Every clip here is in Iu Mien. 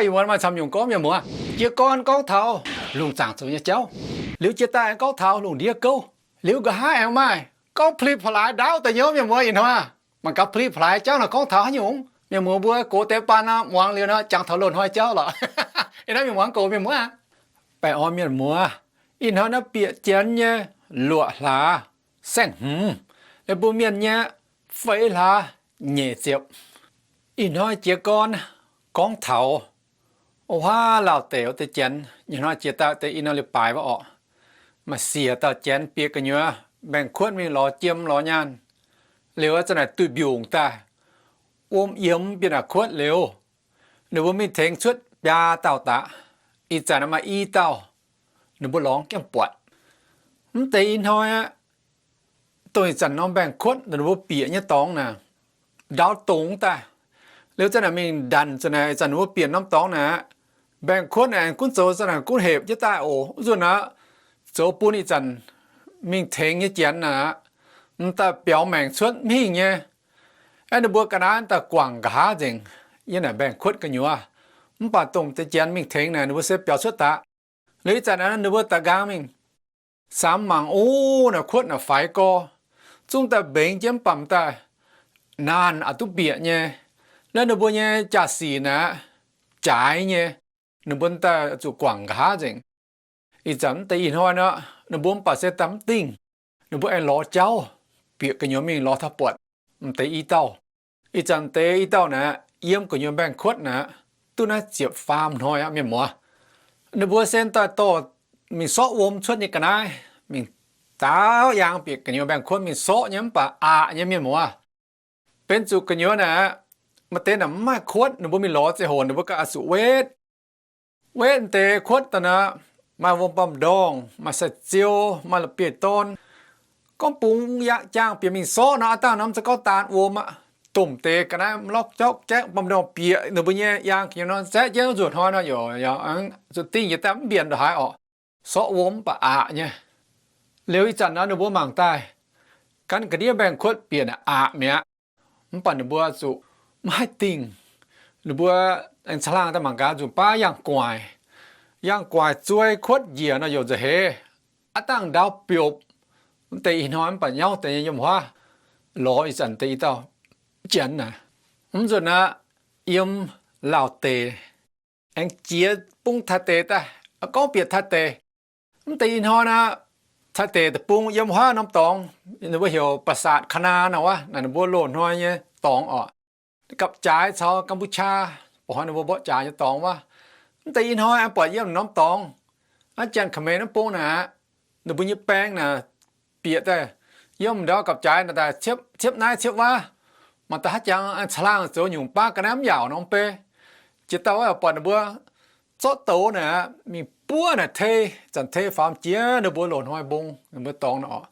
Ih muonz maaih camv nyungc gorngv mienh muoz, jiez gorn gorngv taux lungh zaangc zuqc nyei jauv, liuz jiex daaih aengx gorngv taux lungh ndiev gouv, liuz nqa'haav aengx maaih gorngv pli pa'laaix ndaauv daaih nyei mienh muoz. Ih hnoi mangc gaax pli pa'laaix jauv naaic gorngv taux haaix nyungc. Mienh muoz mbuo gox deix baan nor muangx liuz nor jangx taux loz-hnoi jauv lorqc. Ih hnoi mienh muoz gorngv mienh muoz, baengh orn mienh muoz, ih hnoi naaiv bieqc janx nyei luoqc hlaax saeng-hmz, ninh mbuo mienh nyei feix hlaax nyeic ziepc. Ih hnoi jiez gorn gorngv taux wuov huaav lauh deic wuov deix janx. Ih hnoi jiex daaih deix ih hnoi leiz-baaix wuov orqc, maaih siec dauh janx bieqc gu'nyuoz mbaengx-kuotv mingh lorz jiem lorz nyaanh, liuz za'naaic duih mbiungc daaih, wuom yiemx bieqc naaic kuotv liuz, ninh mbuo mingh tengx cuotv biaa dauh daaih. Ih zanc maaih i dauh, ninh mbuo lorngx jangx buatc. Mv deix ih hnoi aqv, dongh ih zanc norm mbaengx-kuotv ninh mbuo bieqc nyei dorngx naaic, ndau dongz daaih, liuz za'naaic mingh ndanc za'naaic, ih zanc ninh mbuo bieqc norm dorngx naaic, mbaengx-kuotv naaic gunv zoux za'naaic gunv hepc jienv daaih oc. Wuov nzunc aqv, zoux bun ih zanc mingh tengx nyei janx naaic, m'daaih biaux maengc cuotv mingh nyei. Aeqv, ninh mbuo ga'naaiv m'daaih guangc nqa'haav nzengc yiem naaic mbaengx-kuotv gu'nyuoz. Mv baac dongh deix janx mingh tengx naaic, ninh mbuo se biaux cuotv daaih. Liuz ih zanc ninh mbuo daaih nqaang mingh samx mangc, o, naaic kuotv naaic faix gorx, zungv daaih mbengx jienv, mv baac m'daaih naanh aqc duqv bieqc nyei. Liuz ninh mbuo nyei jaa-sic naaic jaaix nyei, ninh mbuo m'daaih zuqc guangc nqa'haav nzengc. Ih zanc mv deix ih hnoi nor, ninh mbuo mv baac se daaih mv dingh, ninh mbuo aengx lorz jauv, bieqc gu'nyuoz mingh lorz taux buatc m'deix i dauh. Ih zanc deix i dauh naaic yiem gu'nyuoz mbaengx-kuotv naaic, duqv naaiv ziepc faam hnoi aqv mienh muoz. Ninh mbuo se daaih dorh mingh sorqv wuom cuotv nyei ga'naaiv, mingh daauv yaang bieqc gu'nyuoz mbaengx-kuotv mingh sorqv nyei, mv baac aqc nyei mienh muoz. Benx zuqc gu'nyuoz naaic, maaih deix naaic mv maaih kuotv, ninh mbuo mingh lorz ziangh hoc ninh mbuo gauh zuqc wetv. Wetv deix kuotv daaih naaic, maaih wuom-baamh ndorngh, maaih sai-ziou, maaih la'bieiv-dorn. Gorngv bungx yaac jaang bieqc mingh sorqv nor, aav dangh norm za'gengh gorngv daan wuom aqv. Domh deix ga'naaiv mv lorqc jorqv jaeqv baamh ndorngh bieqc ninh mbuo nyei yaang gu'nyuoz nor, zaeqv jienv nzuonx hnoi nor, yaac zuqc dingh yietc daaih mv mbienc ndongc haaix orqc. Sorqv wuom mv baac aqc nyei. Liuz ih zanc nor ninh mbuo mangc daaih, gan ga'ndiev mbaengx-kuotv bieqc naaic aqc mi'aqv. Mv baac ninh mbuo zuqc maiv haih dingh. Ninh mbuo aengx caangh laangh daaih mangc gaax nzunc baav yangh gu'nguaaic. Yangh gu'nguaaic zuei kuotv njiec nor youc nza'heix, aav dangh ndau biopc. Mv deix ih hnoi mv baac nyauv deix nyei yiem wuov lorz ih zanc deix i dauh janx naaic. Mv nzunc aqv, yiem Laauv deic aengx jiex bung Taiv deic daaih, gorngv bieqc Taiv deic. Mv deix ih hnoi nor, Taiv deic deic-bung yiem wuov norm dorngx, ninh mbuo heuc ปราสาทคณา nor wuov, naaic ninh mbuo loz-hnoi nyei dorngx orqc. Gapv-jaaix caux Gam^bu^qaa, ba'hnoi ninh mbuo mborqv jaax nyei dorngx wuov. Mv deix ih hnoi aengx buatc yiem norm dorngx, aa, Janx-Kaeqv^meih norm bung naaic, ninh mbuo nyei baeng naaic bieqc daaih, yiem ndau gapv-jaaix naaic daaih ciepv naaiv ciepv wuov, mangc daaih haaix jangx aengx caangh laangh zoux nyungc baav ga'naaiv mv yaauc norm bei. Jiex dauh wuov buatc ninh mbuo zorqv douz naaic mingh buov naaic tei, zanc tei faaux jiex ninh mbuo loz-hnoi mbong ninh mbuo dorngx naaic orqc.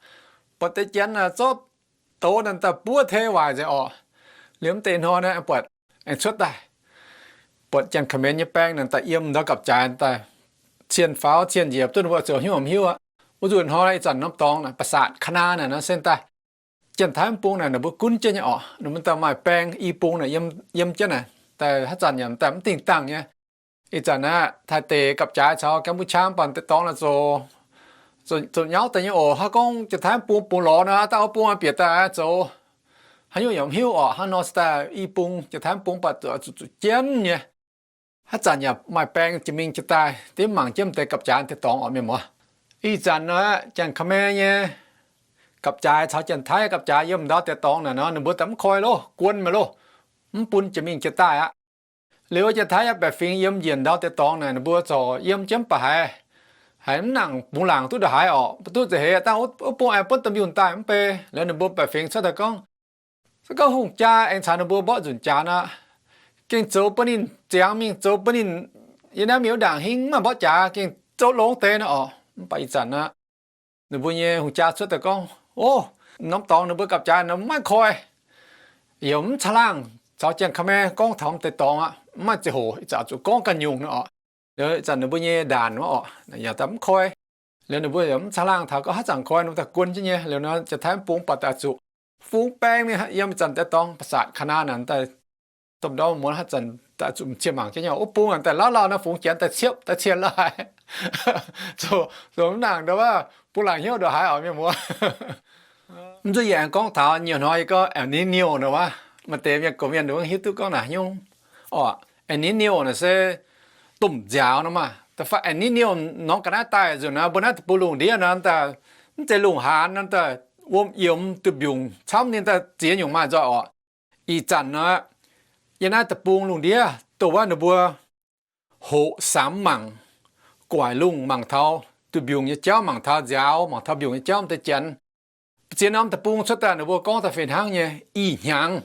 Buatc deix janx naaic zorqv douz naaic daaih buov tei waaic nzengc orqc. Liuz mv deix hnoi naaic buatc aengx cuotv daaih, buatc Janx-Kaeqv^meih nyei baeng naaic daaih yiem ndau gapv-jaaix daaih cien faaux cien njiec duqv ninh mbuo zoux hnyouv mv hiuv aqv. Wuov nzunc hnoi ih zanc norm dorngx naaic ปราสาทคณา naaic nor se daaih Janx-Taiv mv bung naaic ninh mbuo gunv jienv nyei orqc. Ninh mbuo daaih maaih baeng i bung naaic yiem jienv naaic, daaih haaix zanc yaac daaih mv dingh dangh nyei. Ih zanc naaic Taiv deic gapv-jaaix caux Gam^bu^qaa mv baac deix dorngx naaic zoux, zoux nyauv daaih nyei oc. Hnangv gorngv Janx-Taiv mv bung bungx lorz nor, dangh wuov bung bieqc daaih zoux haaix nyungc yaac mv hiuv orqc. Hnangv nor se daaih i bung Janx-Taiv mv bung baac zuqc zuqc jienv nyei. Haaix zanc yaac maaih baeng jiex mingh jiex daaih, deix mangc jienv deix gapv-jaaix deix dorngx orqc mienh muoz. Ih zanc nor Janx-Kaeqv^meih nyei gapv-jaaix caux Janx-Taiv gapv-jaaix yiem ndau deix dorngx naaic nor, ninh mbuo daaih mv koi loh, guon meih loh, mv bun jiex mingh jiex daaih aqv. Liuz Janx-Taiv yaac baeqc fingx yiem njiec ndau deix dorngx naaic, ninh mbuo corc yiem jienv mv baac haiz, haiz mv nangc bungx laangc duqv ndongc haaix orqc. Mv duqv nza'heix dangh wuov bung aengx buonv domh yunh daaih mv bei. Liuz ninh mbuo baeqc fingx cuotv daaih gorngv, se gorngv hungh jaa aengx caux ninh mbuo mborqv nzunc jaax nor, gengh zoux bun ninh ziangx mingh, zoux bun ninh yiem naaiv mingh wuov ndaangc hingv mv maaih mborqv jaax, gengh zoux longx deix nor orqc. Mv baac ih zanc aqv, ninh mbuo nyei hungh jaa cuotv daaih gorngv, o, norm dorngx ninh mbuo gapv-jaaix nor maiv koi. Yaac mv caangh laangh caux Janx-Kaeqv^meih gorngv taux deix dorngx aqv. Mv maaih ziangh hoc, ih zanc zuqc gorngv ganh nyungc nor orqc. Liuz ih zanc ninh mbuo nyei ndaanc wuov orqc, yaac daaih mv koi. Liuz ninh mbuo yaac mv caangh laangh taux gorngv haaix zanc koi, ninh mbuo daaih guon jienv nyei. Liuz nor Janx-Taiv mv bung baac daaih zuqc fungx baeng mingh yiem ih zanc deix dorngx ปราสาทคณา naaic daaih domh ndorm muonz haaix zanc daaih zuqc m'sieqv mangc jienv nyei. Wuov bung daaih lauh lauh nor, fungx janx daaih ciepv daaih cien lauh haic. Zoux, zoux mv nangc ndau wuov, bung laangc hnyouv ndongc haaix oc mienh muoz. Mv zuqc yie aengx gorngv taux nyei hnoi yie gorngv El Niño nor wuov, maaih deix mienh gox mienh nduov hiuv duqv gorngv naaic nyungc. Orqc, El Niño naaic se domh nziaaux nor maah. Da'faanh El Niño norm ga'naaiv daaih nzunc naaiv, mbuo naaiv deic-bung lungh ndiev nor daaih, mv zeiz lungh haanz nor daaih, wuom yiemx duih mbiungc camv ninh daaih ziex nyungc maaih nzoih orqc. Ih zanc nor, yie naaiv deic-bung lungh ndiev dongh wuov ninh mbuo hoqc samx mangc, guaaic lungh mangc taux duih mbiungc nyei jauv, mangc taux nziaaux, mangc taux mbiungc nyei jauv m'deix janx. Ziex norm deic-bung cuotv daaih ninh mbuo gorngv daaih fih hnangv nyei, ih hnyangx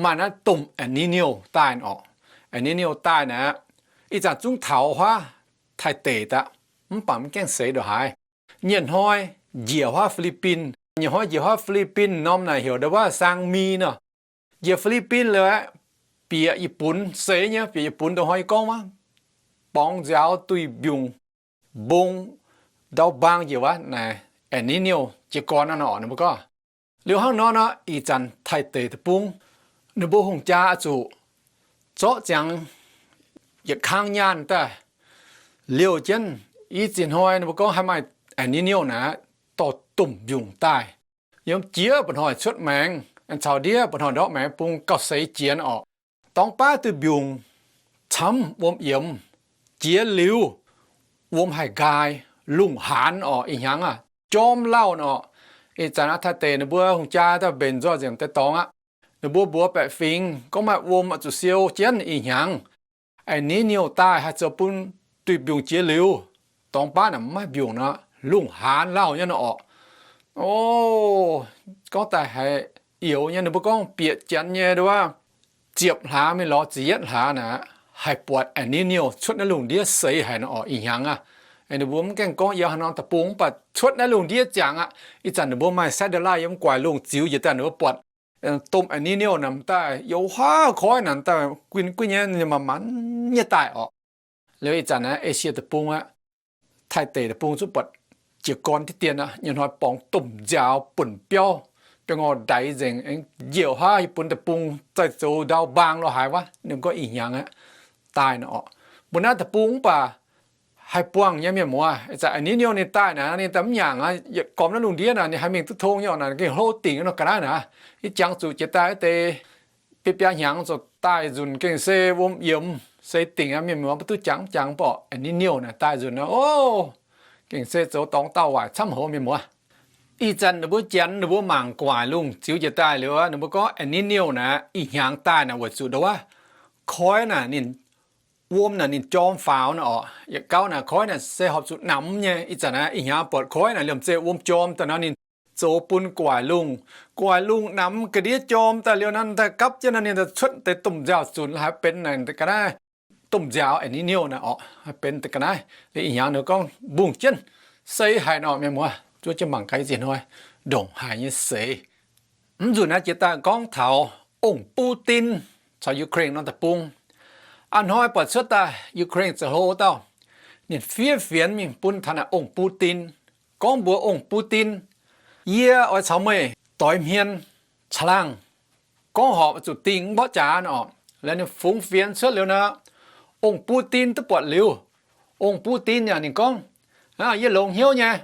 maaih naaiv domh El Niño daaih orqc. El Niño daaih naaic, ih zanc zungv taux huaav Taiv deic daaih, mv baac mv gaengh seix ndongc haaix. Nyei hnoi njiec huaav Fi^li^bin, nyei hnoi njiec huaav Fi^li^bin norm naaic heuc ndau wuov Sang Mi nor. Njiec Fi^li^bin liuz aeqv, bieqc Yietc-bun seix nyei, bieqc Yietc-bun ndongc hnoi yie gorngv wuov, borngz nziaaux duih mbiungc mbong ndau mbaang njiec wuov naaic, El Niño jiez gorn nor orqc ninh mbuo gorngv. Liuz hnangv nor nor, ih zanc Taiv deic deic-bung, ninh mbuo hungh jaa oix zuqc zorqv ziangx yietc kang nyaanh daaih liouh jienv. I ziex hnoi ninh mbuo gorngv haih maaih El Niño naaic, dorh domh mbiungc daaih, yiem jiex mba'hnoi cuotv maengx caux ndiev mba'hnoi ndortv maengx bung gauh seix jienx orqc. Dorngx baav duih mbiungc camv, wuom yiemx, jiex liuz wuom haih nqaai, lungh haanz orqc. Ih hnyangx aac, jorm lauh orqc. Ih zanc aav Taiv deic ninh mbuo hungh jaa daaih mbenc nzoih nzengc deix dorngx aqv. Ninh mbuo mbuox baeqc fingx gorngv maaih wuom oix zuqc siou jienv ih hnyangx. El Niño daaih haih zoux bun duih mbiungc jiex liuz, dorngx baav naaic mv maaih mbiungc nor, lungh haanz lauh nyei nor orqc. O, gorngv daaih haiz youx nyei. Ninh mbuo gorngv bieqc janx nyei nduov, ziepc hlaax mingh lorz ziepc yietv hlaax naaic, haih buatc El Niño cuotv naaiv lungh ndiev seix haic nor orqc. Ih hnyangx aac, ninh mbuo mv gaengh gorngv yiem haaix norm deic-bung, mv baac cuotv naaiv lungh ndiev ziangx aqv. Ih zanc ninh mbuo maaih satellite yiem guaix lungh ziux njiec daaih ninh mbuo buatc domh El Niño naaic daaih, youz huaav koiv naaic daaih guinh guinh nyei, maaih manc nyei daaih orqc. Liuz ih zanc naaiv Esie deic-bung aqv, Taiv deic deic-bung zungv buatc jiez gorn diqv dien aqv. Nyei hnoi borngz domh nziaaux buonc biauv, biauv-ngorh ndaix nzengc, njiec huaav Yietc-bun deic-bung, zaih zoux ndau mbaang lo haaix wuov. Ninh gorngv ih hnyangx aqv, daaih nor orqc. Mbuo naaiv deic-bung mv baac haih buangh nyei mienh muoz. Ih zanc El Niño ninh daaih naaic, ninh daaih mv nyaangc aqv, yietc gormx naaiv lungh ndiev naaic ninh haih mingh duqv tong nyei orqc. Naaic gengh hlo dingc nor ga'naaiv naaic, yie jangx zuqc jiex daaih wuov deix biei biaa hnyangx zoux daaih nzunc gengh se wuom yiemx seix dingc aqv. Mienh muoz mv duqv jangx mv jangx, mv baac El Niño naaic daaih nzunc aqv, o, gengh se zoux dorngx daauh waaic camv hoz mienh muoz. Ih zanc ninh mbuo janx ninh mbuo mangc gu'nguaaic lungh ziux jiex daaih liuz, ninh mbuo gorngv El Niño naaic ih hnyangx daaih naaic weic zuqc ndau wuov koiv naaic ninh, wuom naaic ninh jorm faaux nor orqc. Yietc gauv naaic koiv naaic se horpc zuqc namx nyei. Ih zanc naaiv ih hnyangx buatc koiv naaic liemh zeih wuom jorm daaih nor, ninh zoux bun gu'nguaaic lungh, gu'nguaaic lungh namx ga'ndiev jorm daaih liuz nor, daaih gapv jienv nor, ninh daaih cuotv deix domh nziaaux zunc haiz benx naaic ga'naaiv domh nziaaux El Niño naaic orqc, haiz benx deix ga'naaiv. Liuz ih hnyangx ninh gorngv mbungh jienv seix haic nor mienh muoz, zuov jienv mangc gaax i ziex hnoi ndongc haaix nyei seix. Mv nzunc naaiv jiex daaih gorngv taux ong-buv-din caux Ukraine norm deic-bung. A'hnoi buatc cuotv daaih Ukraine ziangh hoc wuov dauh, ninh fiev fienx mingh bun taux naaic ong-buv-din, gorngv mbuox ong-buv-din, yie oix caux meih doix hmien caangh laangh, gorngv horpc zuqc dingh mborqv jaax nor. Liuz ninh fungx fienx cuotv liuz nor, ong-buv-din duqv buatc liuz, ong-buv-din yaac ninh gorngv, yie longx hnyouv nyei,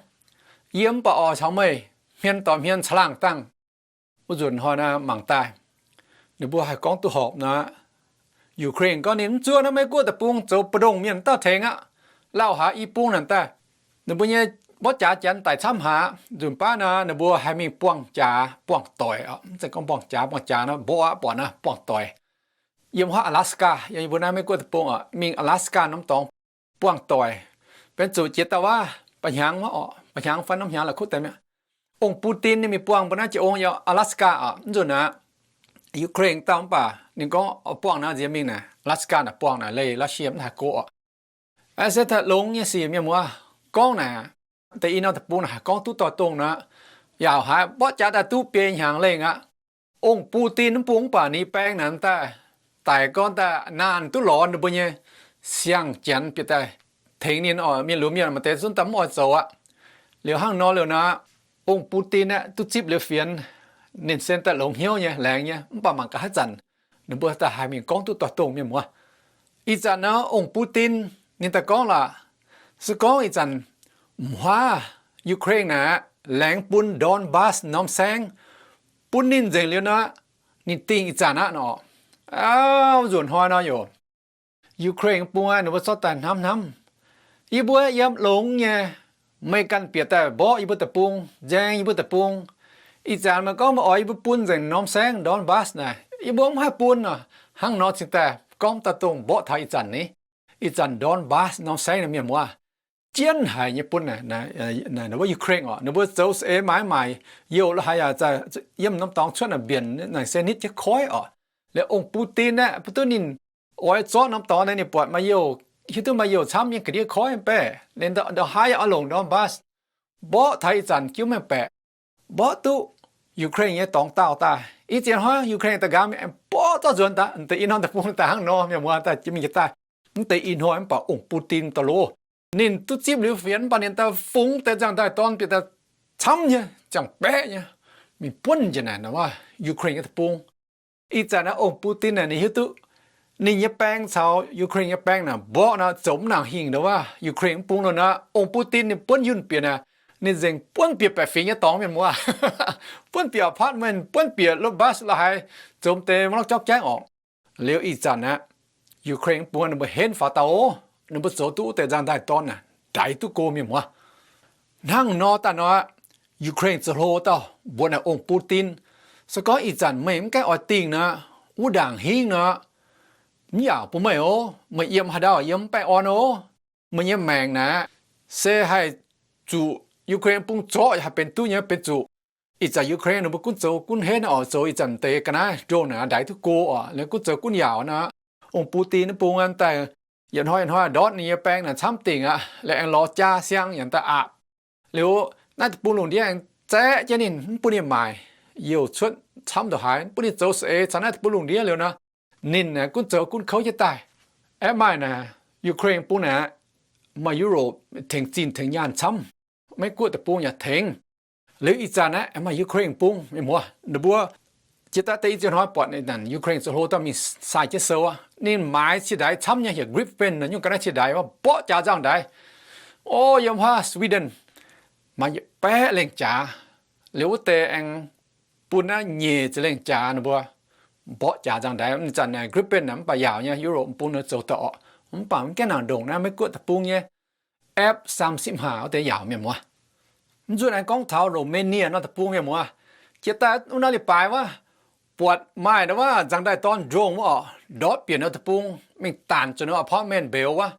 yie mv baac oix caux meih hmien doix hmien caangh laangh dangh. Wuov nzunc hnoi naaiv mangc daaih, ninh mbuo haih gorngv duqv horpc nor, Ukraine gorngv ninh mv zuov naaiv Meiv-Guoqv deic-bung zoux mbu'ndongx mienh dauh tengx aqv. Lauh haaix i bung naaic daaih, ninh mbuo nyei mborqv jaax janx daic camv haaix. Nzunc baav nor ninh mbuo haih mingh buangh jaax buangh doic oc. Mv zeiz gorngv buangh jaax, buangh jaax nor mborqv aqv, buatc naaiv buangh doic. Yiem huaav Alaska, yiem mbuo naaiv Meiv-Guoqv deic-bung oc, mingh Alaska norm dorngx buangh doic. Benx zuqc jiex dauh wuov mba'hnyangx wuov oc, mba'hnyangx fai norm hnyangx la'kuqv deix mi'aqv. Ong-buv-din ninh mingh buangh mbuo naaiv jiex ong yiem Alaska oc. Mv nzunc naaic, Ukraine dauh mv baac ninh gorngv buangh naaiv nziex mingh naaic, Alaska naaic buangh naaic leih Russia mv haih go oc. Aa, se daaih longx nyei sic mienh muoz. Gorngv naaic, deix i norm deic-bung naaic haih gorngv duqv doix-dongh nor, yaac haiz mborqv jaax daaih duqv biei hnyangx lengh aqv. Ong-buv-din mv bung mv baac ninh baeng naaic daaih, daic gorn daaih naanh duqv lorz ninh mbuo nyei siang-janx bieqc daaih tengx ninh oc. Mienh lunx mienh maaih deix zungv daaih mv oix zoux aqv. Liuz hnangv nor liuz naaic, ong-buv-din aeqv duqv zipv liuz fienx, ninh se daaih longx hnyouv nyei, laengz nyei, mv baac mangc gaax haaix zanc ninh mbuo daaih haih mingh gorngv duqv doix-dongh mienh muoz. Ih zanc naaiv ong-Putin ninh daaih gorngv lorqc, se gorngv ih zanc m'huaav Ukraine naaic laengz bun Donbas norm saengv bun ninh nzengc liuz nor, ninh dingh ih zanc aqv nor. Aav, nzuonx hnoi nor yoc, Ukraine bung ninh mbuo zorqv daaih hnamv hnamv, yie mbuo yiem longx nyei, meih ganh bieqc daaih mborqv yie mbuo deic-bung, nzaeng yie mbuo deic-bung. Ih zanc meih gorngv meih oix yie mbuo bun nzengc norm saengv Donbas naaic, yie mbuo mv haih bun nor. Hnangv nor cingx daaih gorngv daaih dongh mborqv taux ih zanc ni. Ih zanc Donbas norm saengv naaic mienh muoz, jienv haic nyei bun naaic, wuov Ukraine oc, ninh mbuo zoux saeng-eix maaiz maaic, youh la'haaix yaac yiem norm dorngx cuotv naaic mbienc naaic se nitv jienv koiv oc. Liuz ong-Putin aeqv, mv duqv ninh oix zorqv norm dorngx naaic, ninh buatc maaih youh, hiuv duqv maaih youh camv nyei ga'ndiev koiv mv baeqc, ninh ndongc haaix yaac oix longc Donbas, mborqv taux ih zanc jienv mengh baeqc, mborqv duqv Ukraine nyei dorngx daauh daaih. Ih zanc hnoi Ukraine daaih nqaang mingh aengx mborqv zorqv nzuonx daaih, deix ih norm deic-bung daaih hnangv nor, mienh muoz, daaih jiex mingh jiex daaih. Mv deix ih hnoi mv baac ong-Putin daaih loz, ninh duqv zipv liuz fienx mv baac ninh daaih fungx deix nzangc-nzaic dorn bieqc daaih camv nyei, ziangh baeqv nyei, mingh buonv njiec naaic wuov Ukraine nyei deic-bung. Ih zanc naaiv ong-Putin naaic ninh hiuv duqv ninh nyei baeng caux Ukraine nyei baeng naaic mborqv nor, zoux mv nangc hingh ndongc wuov Ukraine mv bung nor nor, ong-Putin ninh buonv yunh bieqc naaic, ninh nzengc buonv bieqc baeqc fingx nyei dorngx mienh muoz, buonv bieqc apartment, buonv bieqc Donbas la'haaix, zoux deix maiv lorqc jauv jaiv oc. Liuz ih zanc aqv, Ukraine mv bung ninh mbuo henv faaux dauh, ninh mbuo zoux duqv wuov deix nzangc-nzaic dorn naaic, ndaix duqv go mienh muoz. Hnangv nor daaih nor, Ukraine zoux hlo dauh mbuox naaic ong-Putin, se gorngv ih zanc meih mv gaengh oix dingh nor, wuov ndaangc hingv nor, mv yaac bun meih oc. Meih yiem haaix ndau yiem mv baengh orn oc. Meih nyei maengc naaic se haih zuqc Ukraine bung zorqv, haih benx duqv nyei benx zuqc. Ih zanc Ukraine ninh mbuo gunv zoux gunv henv oc, zoux ih zanc deix ga'naaiv drone naaic ndaix duqv go oc, liuz gunv zoux gunv yaauc nor. Ong-Putin mv bung daaih yietc hnoi yietc hnoi ndortv ninh nyei baeng naaic camv dingc aqv, liuz aengx lorz jaa siang yaac daaih aqc. Liuz naaiv deic-bung lungh ndiev aengx zaeqv jienv ninh, mv bun ninh maaic youh cuotv camv ndongc haaix, mv bun ninh zoux saeng-eix caux naaiv deic-bung lungh ndiev liuz nor, ninh gunv zoux gunv kouv jienv daaih. Aeqv, maaih naaic Ukraine bung naaic maaih Europe tengx zinh tengx nyaanh camv, Meiv Guoqv deic-bung yaac tengx. Liuz ih zanc aeqv, maaih Ukraine bung, mienh muoz, ninh mbuo jiex daaih deix i ziex hnoi buatc naaic Ukraine zoux hlo dauh mingh sai jienv sou aqv, ninh maaiz cie ndaix camv nyei, heuc Gripen naaic, nyungc ga'naaiv cie ndaix wuov, mborqv jaax nzangv ndaix. O, yiem huaav Sweden maaiz yietc baeqv lengh jaax, liuz wuov deix aengx bun naaiv nyic ziepc lengh jaax ninh mbuo mborqv jaax nzangv ndaix. Ih zanc naaic Gripen naaic mv baac yaauc nyei, Europe bung nor zoux daaih orqc, mv baac mv gaengh nangc ndongc naaiv Meiv Guoqv deic-bung nyei F sixty-five wuov deix yaauc, mienh muoz. Mv nzunc aengx gorngv taux Romania nor deic-bung, mienh muoz. Jiex daaih wuov naaiv leiz-baaix wuov, buatc maaih ndau wuov nzangv ndaih dorn drone wuov orqc, ndortv bieqc nor deic-bung mingh daanc zuqc nor apartment mbeux wuov.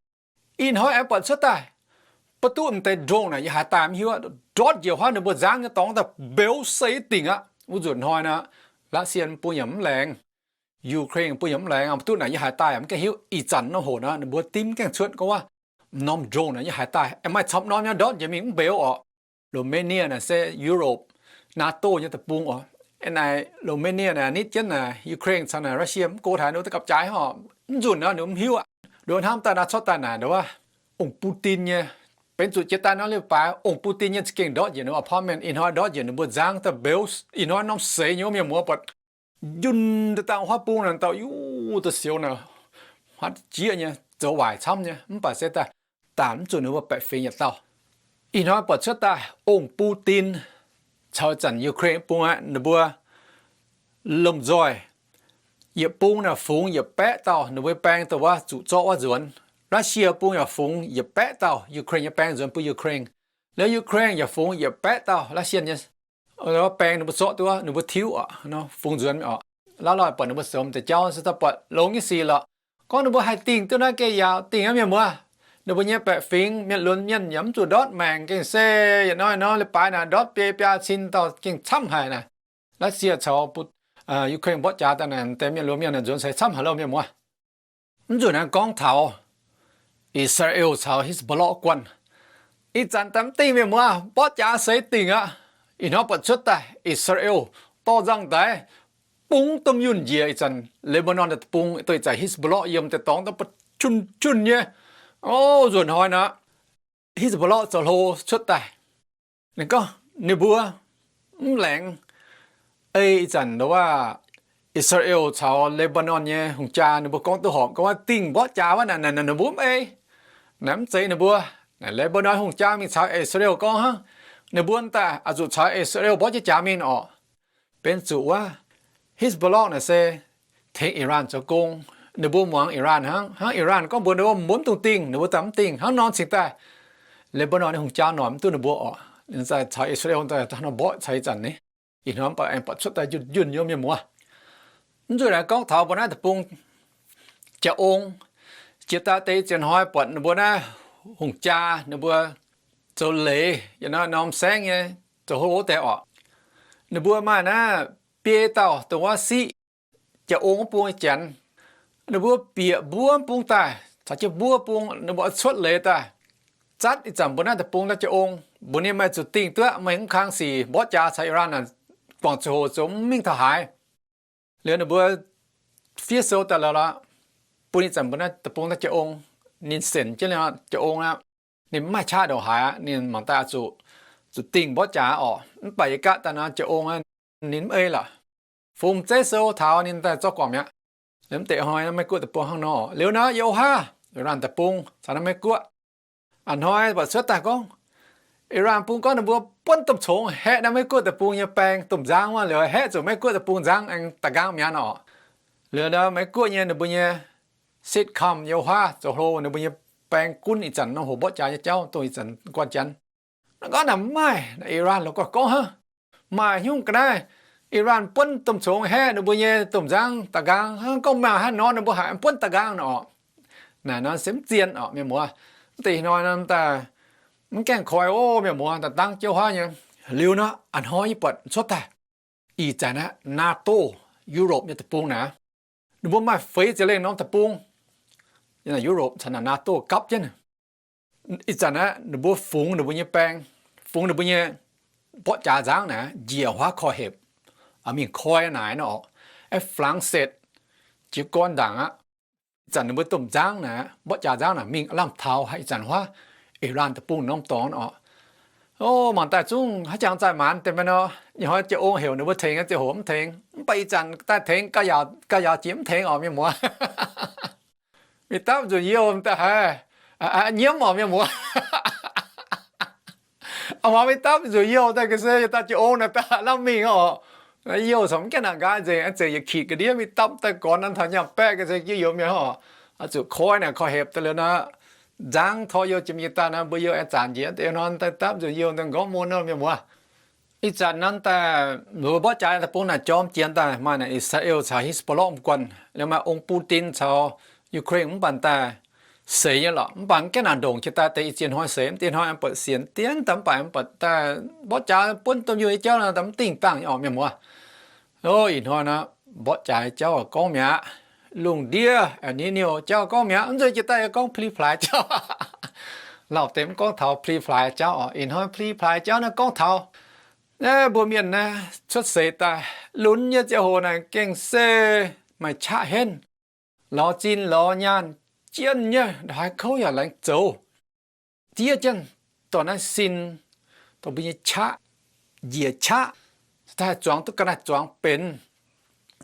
Ih hnoi aengx buatc cuotv daaih, mv duqv m'deix drone naaic yiem haaix daaih mv hiuv, ndortv njiec huaav ninh mbuo nzangv nyei dorngx daaih mbeux seix dingc aqv. Wuov nzunc hnoi nor, Russia bun yaac mv laengz, Ukraine bun yaac mv laengz, mv duqv naaic yiem haaix daaih mv gaengh hiuv. Ih zanc nor hoc nor ninh mbuo dimv gaengh cuotv gorngv wuov, m'norm drone naaic yiem haaix daaih aengx maaih camv norm nyei ndortv njiec mingh mv mbeux orqc. Romania naaic se Europe, NATO nyei deic-bung oc. Naaic Romania naaic nitv jienv naaic Ukraine caux naaic Russia mv go taaix ninh daaih gapv jaaix oc. Mv nzunc nor ninh mv hiuv aqv. Nduov hnamv daaih naaiv cuotv daaih naaic ndau wuov, ong-Putin nyei, benx zuqc jiex daaih nor leiz-baaix ong-Putin nyei za'gengh ndortv njiec ninh apartment. Ih hnoi ndortv njiec ninh mbuo nzangv daaih mbeux, ih hnoi norm seix nyei, mienh muoz, buatc njunh daaih dangh huaav bung naaic dauh yuv da'sioux naaic, huaav jieqv nyei, zoux waaic camv nyei, mv baac se daaih daanc mv zuqc ninh mbuo baeqc fingx yietc dauh. Ih hnoi buatc cuotv daaih ong-Putin caux zanc Ukraine bung aqv, ninh mbuo lomh nzoih yietc bung naaic fungx yietc baeqv dauh ninh mbuo baeng dongh wuov zuqc zorqv wuov nzuonx. Russia bung yaac fungx yietc baeqv dauh Ukraine nyei baeng nzuonx bun Ukraine. Liuz Ukraine yaac fungx yietc baeqv dauh Russia nyei baeng ninh mbuo zorqv duqv wuov, ninh mbuo tiuv oc, fungx nzuonx oc. Laaix lorh buatc ninh mbuo soux deix jauv se daaih buatc longx nyei sic lorqc. Gorngv ninh mbuo haih dingh duqv naaiv geh yaauc dingh aqv, mienh muoz. Ninh mbuo nyei baeqc fingx mienh lunx mienh yaac mv zuqc ndortv maengc gengh se yietc hnoi hnoi leiz-baaix naaic ndortv biei biaa cin dauh gengh camv haic naaic. Russia caux Ukraine mborqv jaax daaih naaic deix mienh lunx mienh naaic nzuonx se camv haic loh, mienh muoz. Mv nzunc naaiv gorngv taux Israel caux Hezbollah guanh. Ih zanc daaih mv dingh, mienh muoz, mborqv jaax seix dingc aqv. Ih hnoi buatc cuotv daaih Israel dorh nzangv ndaix bungx domh yunh njiec ih zanc Lebanon deic-bung, dongh ih zanc Hezbollah yiem deix dorngx daaih buatc junh junh nyei. O, nzuonx hnoi nor, Hezbollah zoux hlo cuotv daaih. Ninh gorngv ninh mbuo mv laengz ei ih zanc ndau wuov I^saa^laa^en caux Lebanon nyei hungh jaa ninh mbuo gorngv duqv horpc, gorngv dingh mborqv jaax wuov naaic, naaic ninh mbuo mv ei. Naaic mv zeiz ninh mbuo. Naaic Lebanon hungh jaa mingh caux I^saa^laa^en gorngv hnangv, ninh mbuo daaih oix zuqc caux I^saa^laa^en mborqv jienv jaax mingh orqc. Benx zuqc wuov Hezbollah naaic se tengx Iran zoux gong. Ninh mbuo muangx Iran hnangv. Hnangv Iran gorngv mbuox ninh mbuo mv dungx dingh, ninh mbuo daaih mv dingh. Hnangv nor cingx daaih Lebanon nyei hungh jaa noic mv duqv ninh mbuo orqc. Ninh daaih caux I^saa^laa^en daaih hnangv nor mborqv caux ih zanc ni. Ih hnoi mv baac aengx buatc cuotv daaih njunh njunh nyei mienh muoz. Mv nzunc naaiv gorngv taux mbuo naaiv deic-bung jaa-ong, jiex daaih deix ziex hnoi buatc ninh mbuo naaiv hungh jaa ninh mbuo zoux leiz yiem naaiv norm saengv nyei zoux hlo deix orqc. Ninh mbuo maaih naaiv biei dauh dongh wuov siqv jaa-ong wuov bung nyei janx. Ninh mbuo bieqc mbuov bung daaih, caux jienv mbuov bung ninh mbuo cuotv leiz daaih, zatv ih zanc mbuo naaiv deic-bung naaiv jaa-ong. Mbuox ninh, meih zuqc dingh duqv, meih mv kang sic mborqv jaax caux Iran naaic, guangc ziangh hoc zoux mv mingh taux haaix. Liuz ninh mbuo fiev sou daaih lorqc, bun ih zanc mbuo naaiv deic-bung naaiv jaa-ong, ninh sienx jienv jaa-ong aqv. Ninh mv maaih qaqv ndongc haaix aqv. Ninh mangc daaih zuqc, zuqc dingh mborqv jaax orqc. Mv baac yie gaatv daaih nor jaa-ong ninh mv ei lorqc. Fungx zeiv sou taux ninh daaih zorqv guangc mi'aqv. Mv deix hnoi Meiv-Guoqv deic-bung hnangv nor. Liuz nor Iu-Hav, Iran deic-bung caux naaiv Meiv-Guoqv a'hnoi buatc cuotv daaih gorngv, Iran bung gorngv ninh mbuo buonv domh congx haeqv naaiv Meiv-Guoqv deic-bung nyei baeng domh nzangv wuov. Liuz haeqv zuqc Meiv-Guoqv deic-bung nzangv aengx da'nqaang mi'aqv orqc. Liuz nor Meiv-Guoqv nyei ninh mbuo nyei CENTCOM Iu-Hav zoux hlo ninh mbuo nyei baeng gunv ih zanc norm hoc mborqv jaax nyei jauv dongh ih zanc guanh janx. Naaiv gorngv naaic maaih, Iran la'guaih gorngv hnangv, maaih haaix nyungc ga'naaiv Iran buonv domh congx haeqv ninh mbuo nyei domh nzangv da'nqaang hnangv. Gorngv maaih haaix nor ninh mbuo haiz buonv da'nqaang nor orqc. Naaic nor se mv zien orqc mienh muoz. Mv deix hnoi nor daaih mv gaengh koi ov mienh muoz, daaih dangv jiouv huaav nyei. Liuz nor a'hnoi yie buatc cuotv daaih, ih zanc aqv NATO, Europe nyei deic-bung naaic, ninh mbuo maaih feix ziepc lengh norm deic-bung, Europe caux naaic NATO gapv jienv. Ih zanc aqv ninh mbuo fungx ninh mbuo nyei baeng, fungx ninh mbuo nyei mborqv jaax nzangv naaic njiec huaav korv-hepc, mingh koi naaic nor orqc. Aeqv, Flangsetv jiez gorn ndaangc aqv. Ih zanc ninh mbuo domh nzangv naaic, mborqv jaax nzangv naaic mingh lamh taux haaix ih zanc huaav Iran deic-bung norm dorngx orqc. O, mangc daaih zungv haaix jangx zaih maanz deix maiv nor. Ih hnoi jaa-ong heuc ninh mbuo tengx nyei ziangh hoc mv tengx, mv baac ih zanc daaih tengx ga'yaauc jiex mv tengx orqc mienh muoz. Mingh dapv nzunc youh daaih haiz nyiemv orqc mienh muoz. A'hnoi mingh dapv nzunc youh daaih ga'sie daaih jaa-ong naaic daaih lamh mingh orqc. Youh corc mv gaengh naaic nqaai nzengc, zeiz yietc kitc ga'ndiev mingh dapv daaih gornx naaiv taux nyaanh baeqv ga'sie jienv youh mienh orqc. Oix zuqc koi naaic korv-hepc daaih liuz nor, nzangv tor youh jiex mingh daaih nor, mbuo youh aengx zanc njiec deix hnoi daaih dapv nzunc youh daaih nqorngv mun nor mienh muoz. Ih zanc nor daaih mbuo mborqv jaax deic-bung naaic jorm jienx daaih maaih naaic Israel caux Hezbollah mv guanh, liuz maaih ong Putin caux Ukraine mv baac daaih seix nyei lorqc. Mv baac mv gaengh naaic ndongc jiex daaih deix i ziex hnoi seix, mv deix hnoi aengx buatc sienx dienv daaih, mv baac aengx buatc daaih mborqv jaax buonv domh youh nyei jauv nor daaih mv dingh dangh nyei orqc mienh muoz. O, ih hnoi nor mborqv jaax jauv gorngv mi'aqv. Lungh ndiev El Niño jauv gorngv mi'aqv. Mv nzunc jiex daaih yie gorngv pli plaaix jauv. Lauh deix mv gorngv taux pli plaaix jauv orqc. Ih hnoi pli plaaix jauv naaiv gorngv taux naaiv mbuo mienh naaiv cuotv seix daaih lunx nyei ziangh hoc naaic gengh se maaih qaqv henv, lorz zinh lorz nyaanh, jienh nyei, ndongc haaix kouv yaac laengz zoux. Diev jienv dorh naaiv sin, dorh mbuo nyei qaqv, njiec qaqv, daaih zuangx duqv ga'naaiv zuangx benx,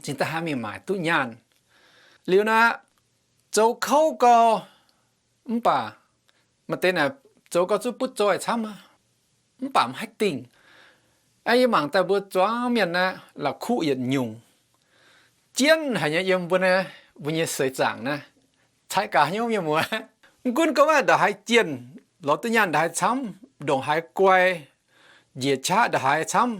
cingx daaih haih mingh maaic duqv nyaanh. Liuz naaic, zoux kouv gau, mv baac maaih deix naaic zoux gau zuqc butv zoih camv, mv baac mv haih dingh. Aeqv, yie mangc daaih mbuo zuangx mienh naaiv la'kuqv yietc nyungc, jienv haic nyei yiem mbuo naaiv, mbuo nyei seix zaangc naaiv. Caiv gaax hnyouv mienh muoz. Mv gunv gorngv ndongc haaix jienh, lorz duqv nyaanh ndongc haaix camv, ndongc haaix guai, njiec qaqv ndongc haaix camv,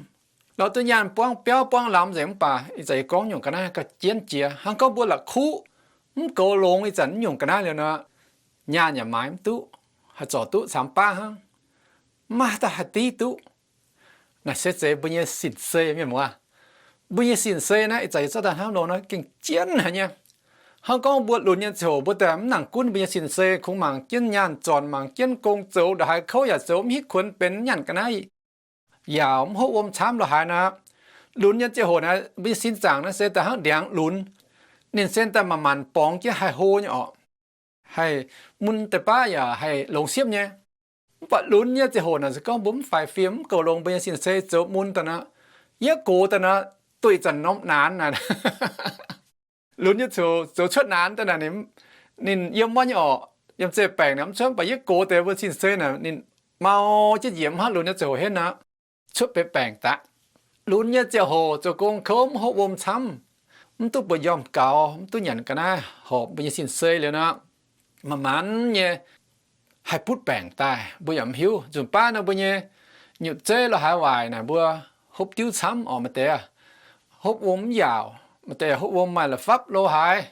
lorz duqv nyaanh buangv biauv buangv lamz nzengc mv baac ih zanc yie gorngv nyungc ga'naaiv gauh jienv jiex. Hnangv gorngv mbuo la'kuqv mv goux longx ih zanc nyungc ga'naaiv liuz nor, nyaanh yaac maaiz mv duqv, haih zorc duqv camv baav hnangv, mv maaih daaih haih div duqv. Naaiv se zeiz mbuo nyei sin-sei mienh muoz. Mbuo nyei sin-sei naaiv ih zanc yie zorqv daaih hnamv longx nor gengh jienv haic nyei. Hnangv gorngv mbuo lunx nyei ziangh hoc mbuo daaih mv nangc gunv mbuo nyei sin-sei, kungx mangc jienv nyaanh zornc, mangc jienv gong zoux, ndongc haic kouv yaac zoux, mv hitv kuonx benx nyaanh ga'naaiv, yaac mv hopv wuom camv lorqc haaix nor. Lunx nyei ziangh hoc naaiv mbuo nyei sin zaangc naaiv se daaih hnangv ndiangx lunx. Ninh se daaih manc-manc borngz jienv haih hlo nyei orqc, haih mun deix baav yaac haih longx siepv nyei. Mv baac lunx nyei ziangh hoc naaic se gorngv mbuo mv faix fim, mv goux longx mbuo nyei sin-sei zoux mun daaih nor, yietv gox daaih nor, duqv ih zanc norm naanx naaic. Lunx nyei ziangh hoc zoux cuotv naanx daaih naaic, ninh yiem wuov nyei orqc, yiem zeiv baengc naaic mv cuotv, mv baac yie gox deix mbuo sin-sei naaic ninh mau jienv njiec mv hnangv lunx nyei ziangh hoc henv aqv. Cuotv benx baengc daaih. Lunx nyei ziangh hoc zoux gong kouv mv hopv wuom camv, mv duqv bueix njormh gaux, mv duqv nyanc ga'naaiv horpc mbuo nyei sin-sei liuz nor, manc-manc nyei haih butv baengc daaih mbuo yaac mv hiuv. Nzunc baav nor mbuo nyei nyutc zeiv lo haaix waaic naaic mbuo hopv diuv camv orqc, maaih deix hopv wuom mv yaauc, maaih deix hopv wuom maaih la'fapv lo haaix.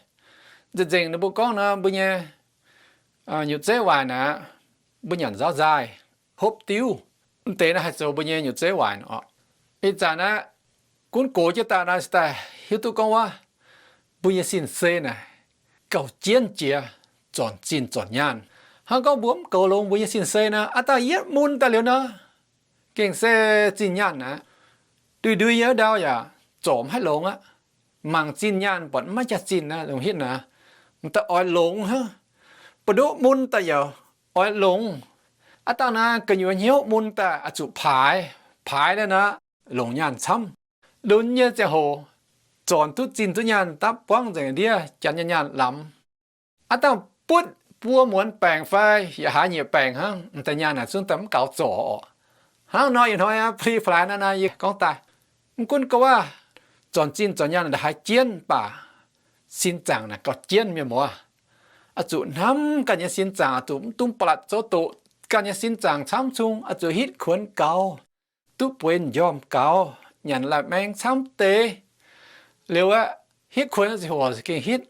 Nzengc-nzengc ninh mbuo gorngv nor mbuo nyei nyutc zeiv waaic naaic, mbuo nyanc nzaaux nzaaih, hopv diuv, mv deix naaiv haih zoux mbuo nyei nyutc zeiv waaic orqc. Ih zanc naaiv gunv gox jienv daaih nor se daaih hiuv duqv gorngv wuov, mbuo nyei sin-sei naaic gauh jienv jiex, zornc zinh zornc nyaanh. Hnangv gorngv mbuo mv goux longx mbuo nyei sin-sei nor, aav dangh yietv mun daaih liuz nor, gengh se zinh nyaanh aqv. Ndui-ndui nyei ndau yaac zorc mv haih longx aqv. Mangc zinh nyaanh buatc mv maaih jaax-zinh naaiv longc hitv naaic, m'daaih oix longx hnangv. Ba'ndoqv mun daaih yaac oix longx. Aav dangh naaiv gu'nyuoz hnyouv mun daaih oix zuqc paaix, paaix naaiv nor longc nyaanh camv. Lunx nyei ziangh hoc zornc duqv zinh duqv nyaanh dapv buangv nzengc ndiev, janx nyei nyaanh lamz. Aav dangh butv buo muonz baengc fai yaac haaix nyieqc baengc hnangv, m'daaih nyaanh naaic zungv daaih mv gaux zorc orqc. Hnangv nor ih hnoi aa, pli-flaaix naaiv naaiv yie gorngv daaih, mv gunv gorngv zornc zinh zornc nyaanh naaic haaix jienv baac sin zaangc naaic gauh jienv, mienh muoz. Oix zuqc hnamv ganh nyei sin zaangc, oix zuqc mv dungx ba'latc zoux doqc ganh nyei sin zaangc camv cung, oix zuqc hitv kuonx gaux, duqv bueix njormh gaux, nyanc lai-maeng camv deix. Liuz aeqv, hitv kuonx ziangh hoc gengh hitv,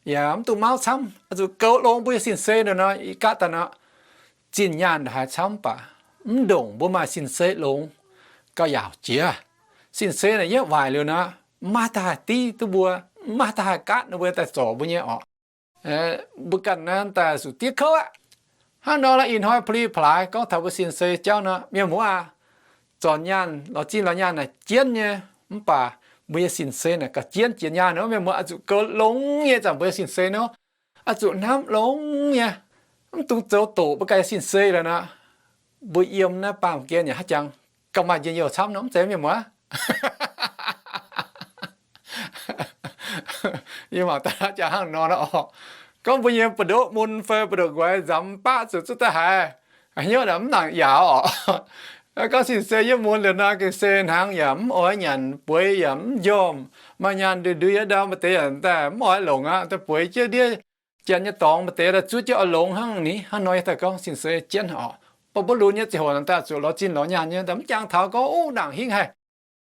yaac mv dungx mauv camv, oix zuqc goux longx mbuo nyei sin-sei nor, ih gaatv daaih nor, zinh nyaanh haaix camv baac mv ndongc mbuo maaih sin-sei longx gauh yaauc jiex. Sin-sei naaic yietv waaic liuz nor, mv maaih daaih haih div duqv mbuo, mv maaih daaih haih gaatv ninh mbuo daaih zorc mbuo nyei orqc. Mbuo ganh naaiv daaih zuqc diev kouv aqv. Hnangv nor lorqc, ih hnoi pli-plaaix gorngv taux mbuo sin-sei jauv nor, mienh muoz aac, zornc nyaanh lorz zinh lorz nyaanh naaic jienv nyei, mv baac mbuo nyei sin-sei naaic gauh jienv jiex nyaanh nor, mienh muoz oix zuqc goux longx nyei zanc mbuo nyei sin-sei nor, oix zuqc hnamv longx nyei, mv dungx zoux doqc mbuo ganh nyei sin-sei liuz nor, mbuo yiem naaiv baamh gen yaac haaix jangx gauh maaih njien-youh camv nor, mv zeiz mienh muoz? Yie mangc daaih jangx hnangv nor nor, gorngv mbuo nyei ba'ndoqv mun fai ba'ndoqv nquaix nzamx baqv zuqc zuqv daaih haiz, hnyouv naaic mv nangc yaauc orqc. Gorngv sin-sei yietv mun liuz nor, gengh se hnangv yaac mv oix nyanc, bueix yaac mv njormh, maaih nyaanh ndui-ndui nyei ndau, maaih deix yaac daaih mv oix longc aqv, daaih bueix jienv ndiev janx nyei dorngx, maaih deix daaih zuov jienv oix longx hnangv ni. Hnangv nor yie daaih gorngv sin-sei jienv orqc. Mv baac mbuo lunx nyei ziangh hoc daaih zuqc lorz zinh lorz nyaanh nyei, daaih mv jangx taux gorngv, ov, nangc hingv haih